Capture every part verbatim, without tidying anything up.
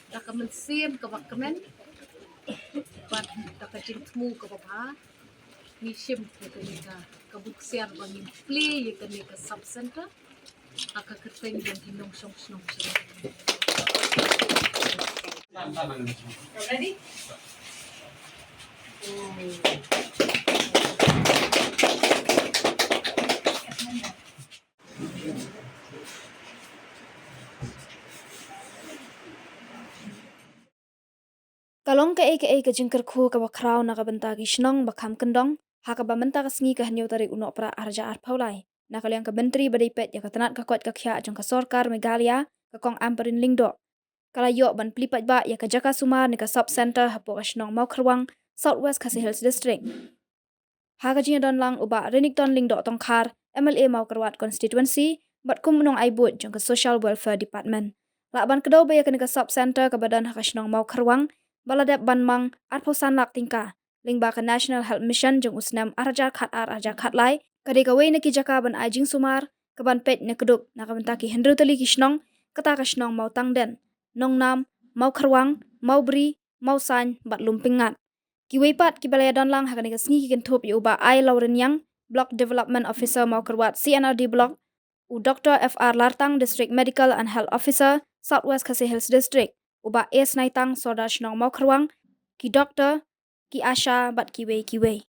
Da ka mynsiem kaba kmen bad da ka jingthmu kaba bha, ngi shim ïa kane ka, ka buk siar ba ngin plie ïa kane ka sub center ha ka kyrteng jong ki nongshong shnong. Ready? Ka long kaei kaei ka jingkyrkhu kaba khraw na ka bynta ki shnong ba kham kyndong, ha kaba mynta ka sngi ka hynñiew tarik u Nohprah arhajar arphew lai, na ka liang ka myntri ba dei peit ïa ka tnat ka koit ka khiah jong ka sorkar Meghalaya, ka Kong Ampareen Lyngdoh, ka la ïoh ban plie paidbah ïa ka jaka sumar ne ka sub center hapoh ka shnong Mawkyrwang, South West Khasi Hills District. Ha ka jingdon lang u Bah Renikton Lyngdoh Tongkhar, M L A Mawkyrwat Constituency, bad kum u nongai buit jong ka Social Welfare Department. Lah ban kdew ba ïa kane ka sub center kaba don ha ka shnong Mawkyrwang, ba la dep ban mang arphew san lak tyngka lyngba ka National Health Mission jong u snem arhajar khatar arhajar khatlai, ka dei kawei na ki jaka ban ai jingsumar kaban peit ne kdup na ka bynta ki hynriew tylli ki shnong, kata ka shnong Mawtangden, Nongnam, Mawkyrwang, Mawbri, Mawsain bad Lumpynngat. Kiwei pat kiba la ïadon lang ha kane ka sngi ki kynthup ïa u Bah I. Lawriniang, Block Development Officer Mawkyrwat C and R D Block, u Doctor F R Lartang, District Medical and Health Officer, South West Khasi Hills District, u Bah A. Snaitang, Sordar Shnong Mawkyrwang, ki doctor, ki ASHA bad kiwei kiwei.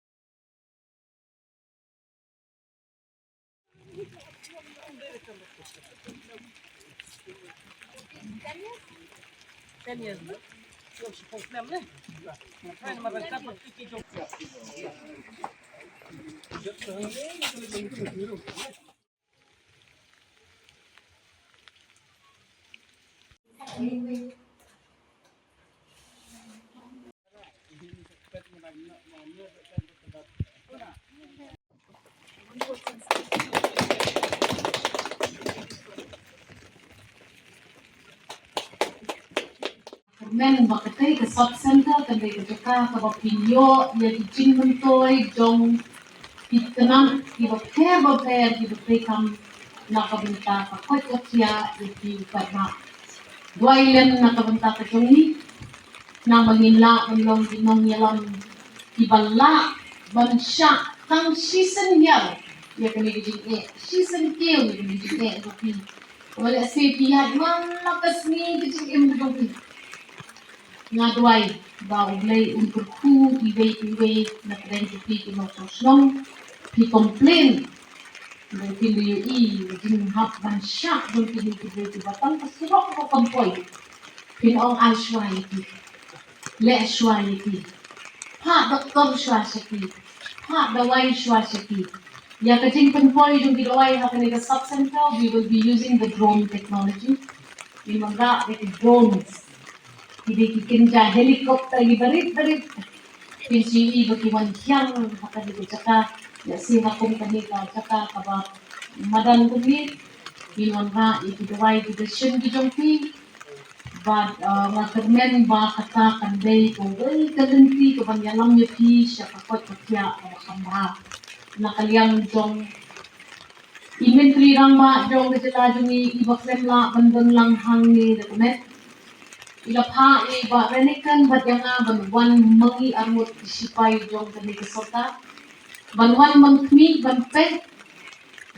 Kyrmen ba katei ka sub center ka dei ka jaka kaba pynïoh ïa ki jingmyntoi jong ki tnat kiba pher ba pher kiba trei kam na ka bynta ka koit ka khiah ïa ki paidbah. Duwai lem na ka bynta ka jong ngi, namar ngin lah ban long ki nongïalam kiba lah ban shah tang shisien ïa, ïa kane ka jingeh, shisien kiew ïa kane ka jingeh jong phi. Wat la shisha ïa man la ka sngi ka jingim ka jong phi. Nga duwai ba U Blei un kyrkhu iwei pa iwei na pdeng jong phi ki nongshong shnong. Phi complain ba phin da ïohi jingïahap ban shah jong kine kiwei kiba tang ka surok ba kam poi. Phin ong ai shuwa ïa ki, leh shuwa ïa ki, phah doktor shuwa sha ki, phah dawai shuwa sha ki. Ïa ka jingpynpoi jong ki dawai ha kane ka sub center, we will be using the drone technology. Ngin wanrah da ki drones, ki dei ki kynja helicopter kiba rit ba rit. Phin sa ïohi ba ki wan thiang ha kane ka jaka. Lehse ha kum kane ka jaka kaba madan kumne, ngin wanrah ïa ki dawai ki dashin ki jong phi. Bad, uh, nga kyrmen ba kata kan dei kawei ka lynti kaban ïalam ïa phi sha ka koit ka khiah kaba kham bha. Na ka liang jong i Myntri Rangbah jong ka jylla jong ngi, iba khlem lah ban don lang hangne da ka met, i la phah ïa i Bah Renikton bad ïa nga ban wan ma ngi arngut ki sipai jong kane ka sorkar, ban wan ban khmih ban peit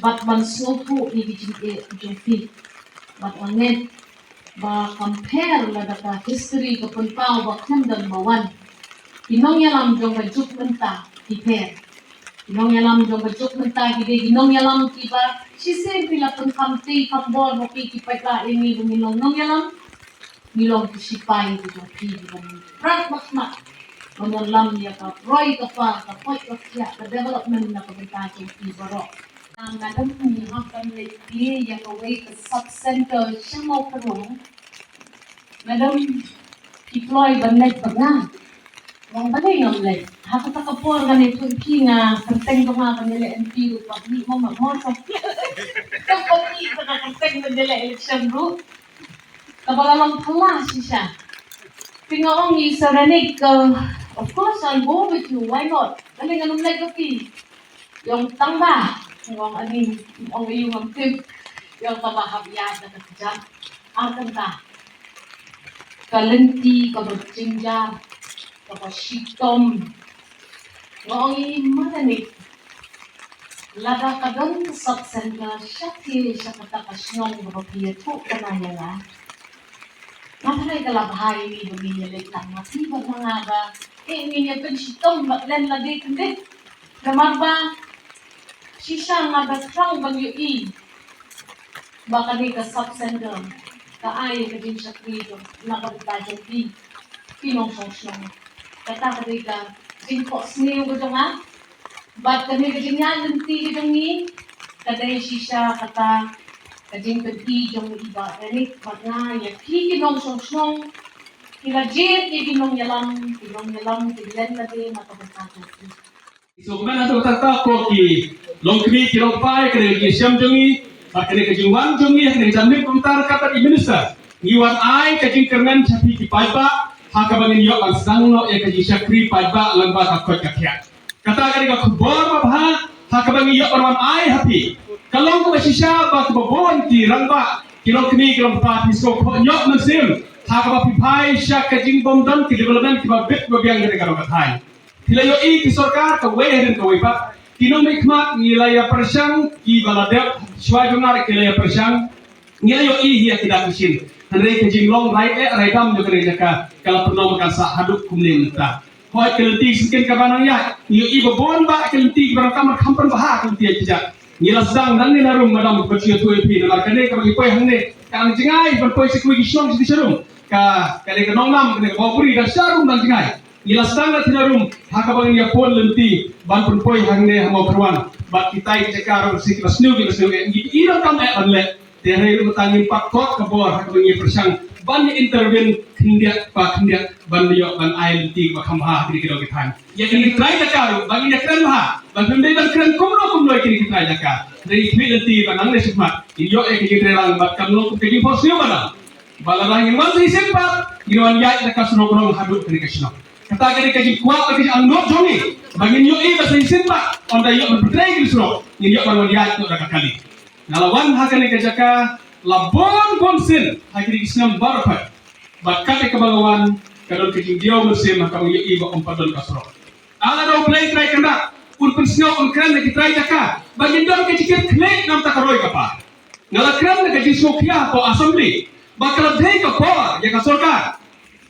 bad ban sngewthuh ïa ki jingeh jong phi. Bad nga ngeit ba compare lada ka history ka pynpaw ba khlem don ba wan, ki nongïalam jong ka juk mynta ki pher. Ki nongïalam jong ka juk mynta ki dei ki nongïalam kiba shisien phi la pynkham tei kham bor ba phi ki paidbah ïa ngi ba ngi long nongïalam. Ngi long ki sipai ki jong phi kiba ngi prat ba khmat ban ïalam ïa ka roi ka par, ka koit ka khiah, ka development na ka bynta jong phi baroh. Madam, ngi hap ban leit plie ïa kawei ka sub center sha Mawkyrwat. Madam, phi kloi ban leit bad nga? Nga ong balei ngam leit. Ha kata ka por ngan ïathuh ïa phi, nga kyrteng jong nga ban ïaleh M P ruh pat, ngi mo ma mo sa. Ka pat ngi ka kyrteng ban ïaleh election ruh. Kaba la long phylla shisha. Phi, nga ong, i Sir Renik, uh, of course I'll go with you, why not? Balei ngan ym leit bad phi? I ong tang ba, nga ong ani, i ong aiu ngam tip. I ong tang ba hap ïaid da ka kjat ar kynta. Ka lynti kaba jynjar, kaba shitom. Nga ong ïa i, Madanik, lada ka don ka sub center sha phi, sha kata ka shnong kaba phi ïathuh kane ïa nga, nga tharai ka la bha ïa ngi ba ngin ïa leit lang ma phi, bad ma nga ba, eh, ngin ïa pynshitom bad len lade kyndit. Namar ba shisha nga da thrang ban ïohi ba kane ka sub center ka ai ka jingshakri jong na ka bynta jong ki, ki nongshong shnong. Kata ka dei ka jingphohsniew ka jong nga. Bad kane ka jingïaid lynti ka jong ngi ka dei shisha kata ka jingpyni jong i Bah Eric bad nga ïa ki, ki nongshong shnong, ki la jied ïa ki nongïalam, ki nongïalam ki len lade na ka bynta jong ki. So, kmen haduh katta katta ko ki longkmie ki longkpa, kane ka jingshem jong ngi, bad kane ka jingwan jong ngi, kane ka jingmih kumta, kata i minister, ngi wan ai ka jingkyrmen sha phi ki paidbah, ha kaba ngin ïoh ban sdang noh ïa ka jingshakri paidbah lyngba ka koit ka khiah. Kata kane ka khubor babha ha kaba ngi ïoh ban wan ai ha phi. Ka long kaba shisha ba kaba bun ki rangbah, ki longkmie ki longkpa, phi sngewthuh noh mynsiem ha kaba phi phai sha ka jingbym don ki development kiba bit ba biang kane ka dong ka thaiñ. Phi la ïohi ki sorkar kawei hadien kawei pat, ki nongmihkhmat ngi la ïa pyrshang, kiba la dep shuwa jong nga ruh ki la ïa pyrshang. Ngi la ïohi ïa ki dak ki shin. Hynrei ka jinglong rai eh rai dam jong kane ka jaka ka la pynlong ba kan sah haduh kumne mynta. Hooid, ka lynti shisien kaba nang ïaid, ngi ïohi ba bun bah ka lynti kiba nang kam, kam pynbha ka lynti ïaid kjat. Ngi la sdang nangne na rum, madam, ba shu ïathuh ïa phi, namar kane kaba ngi poi hangne ka nang jngai ban poi sha kiwei ki shnong sha ki sharum. Ka, kane ka Nonglam, kane ka Bawbri, da sharum nang jngai. Ngi la sdang na thina rum ha kaba ngin ïa pun lynti ban pynpoi hangne ha Mawkyrwat. Bad kita ki jaka ruh shi kiba sniew kiba sniew eh, ngi i ruh kam eh ban leh. Te hynrei ruh mynta ngim pat kot ka bor ha kaba ngi pyrshang ban ïa intervene khyndiat pa khyndiat ban ïoh ban ai lynti ba kham bha ha kine ki dong ki thaiñ. Ïa kine ki trai jaka ruh ba ngin ïa kren bha, ban pynbeit ban kren kumno kumno ïa kine ki trai jaka. Hynrei ngi khmih lynti ba nangne shakhmat ngin ïoh ïa ka jingtreilang bad kam long kum ka jingphohsniew ba dang. Ba lada ngin wan sa shisien pat, ngin wan ïaid da ka surok rong haduh kane ka shnong. Kata ka dei ka jingkwah, ka jingangnud jong ngi ba ngin ïohi ba sa shisien pat, ynda ïoh ban pyntrei ki surok, ngin ïoh ban wan ïaid noh da ka kali. Nga la wan ha kane ka jaka la bun bun sien ha kine ki snem baroh pat. Bad kat ïa kaba nga wan, ka don ka jingdiaw mynsiem ha kaba nga ïohi ba ym pat don ka surok. Ala da U Blei Trai Kynrad un pynsngew, un kren na ki trai jaka ba ngin don ka jingkitkhlieh na bynta ka roi ka par. Nga la kren na ka jingsngewkhia hapoh Assembly ba ka la dei ka por ïa ka sorkar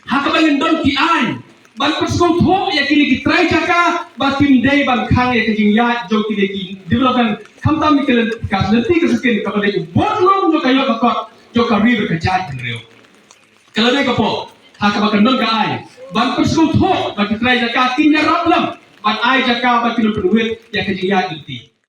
ha kaba ngin don ki aiñ ban pynsngewthuh ïa kine ki trai jaka ba kim dei ban khang ïa ka jingïaid jong kine ki development, khamtam ïa ka lynti ka shisien kaba dei u bor lum jong ka ïoh ka kot jong ka ri bad ka jaitbynriew. Ka la dei ka por ha kaba kan don ka aiñ ban pynsngewthuh ba ki trai jaka kin ïarap lem ban ai jaka ba kin pynwit ïa ka jingïaid lynti.